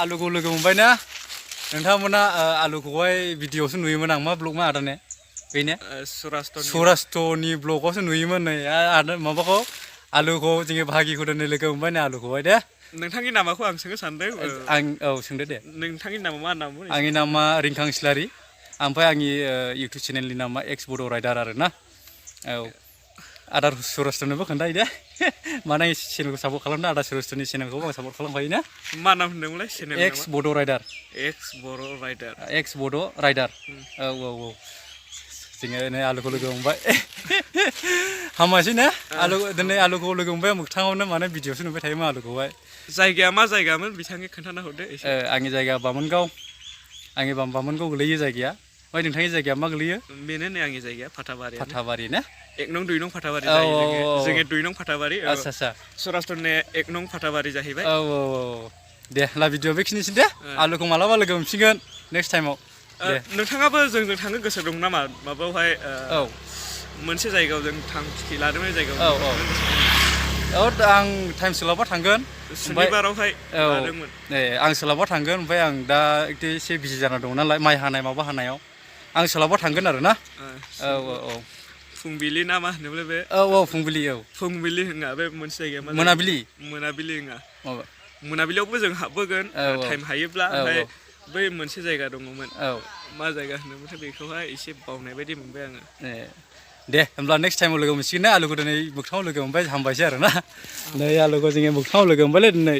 आलुखौ लोगो मोनबाय ना नोंथांमोना आलुखौहाय भिडिअ'आवसो नुयोमोन आं मा ब्लग मा आदाने बेनो सौराष्ट्रनि ब्लगआवसो नुयोमोन नै आदा माबाखौ आलुखौ जोङो भागिखौ दिनै लोगो मोनबाय नै आलुखौहाय दे नोंथांनि नामाखौ आं सोंनो सानदों आं औ सोंदो दे नोंथांनि नामा मा नाम आंनि नामा रिंखां इस्लारि ओमफ्राय आंनि इउटुब चेनेलनि नामा एक्स बड' राइडार आरो ना औ आदार सौराष्ट्रनोबो खोन्थायो दे माने आं चेनेलखौ सापर्ट खालामदों आदा सौराष्ट्रनि चेनेलखौबो आं सापर्ट खालामखायो ना मा नाम होनदोंमोनलाय चेनेल एक्स बड' राइडार एक्स बर' राइडार एक्स बड' राइडार औ औ औ जोङो नै आलुखौ लोगो मोनबाय हामासै ना आलु दिनै आलुखौ लोगो मोनबाय मोगथाङावनो माने भिडिअ'सो नुबाय थायोमोन आलुखौहाय जायगाया मा जायगामोन बिथांनि खोन्थाना हरदो एसे आंनि जायगाया बामोनगाव आंनि बामोनगाव गोलैयो जायगाया ओमफ्राय नोंथांनि जायगाया मा गोलैयो बेनो नै आंनि जायगाया फाथाबारि ना एक नं दुइ नं फाथाबारि जायो जोङो दुइ नं फाथाबारि आच्छा आच्छा सौराष्ट्रनि एक नं फाथाबारि जाहैबाय औ औ औ दे ला भिडिअ बेखिनिसै दे आलुखौ मालाबा लोगो मोनफिनगोन नेक्स्ट टाइमाव दे नोंथाङाबो जोंजों थांनो गोसो दं नामा माबायावहाय औ मोनसे जायगायाव जों थांखि लादोंमोन जायगायाव औ औ औ आं टाइम सोलाबा थांगोन सुनिबारावहाय लादोंमोन आं सोलाबा थांगोन ओमफ्राय आं दा एसे बिजि जाना दं नालाय माइ हानाय माबा हानायाव आं सोलाबा थांगोन आरो ना औ औ औ फुंबिलि ना मा होनोमोनलाय बे औ औ फुंबिलि औ फुंबिलि होनना बे मोनसे जायगाया मा मोनाबिलि मोनाबिलि होनना मोनाबिलियावबो जों हाबबोगोन टाइम हायोब्ला ओमफ्राय बै मोनसे जायगा दङमोन मा जायगा होनोमोनथाय बेखौहाय एसे बावनाय बायदि मोनबाय आङो दे होमब्ला नेक्स्ट टाइमाव लोगो मोनसिगोन ना आलुखौ दिनै मोगथाङाव लोगो मोनबाय हामबायसै आरो ना नै आलुखौ जोङो मोगथाङाव लोगो मोनबायलै दिनै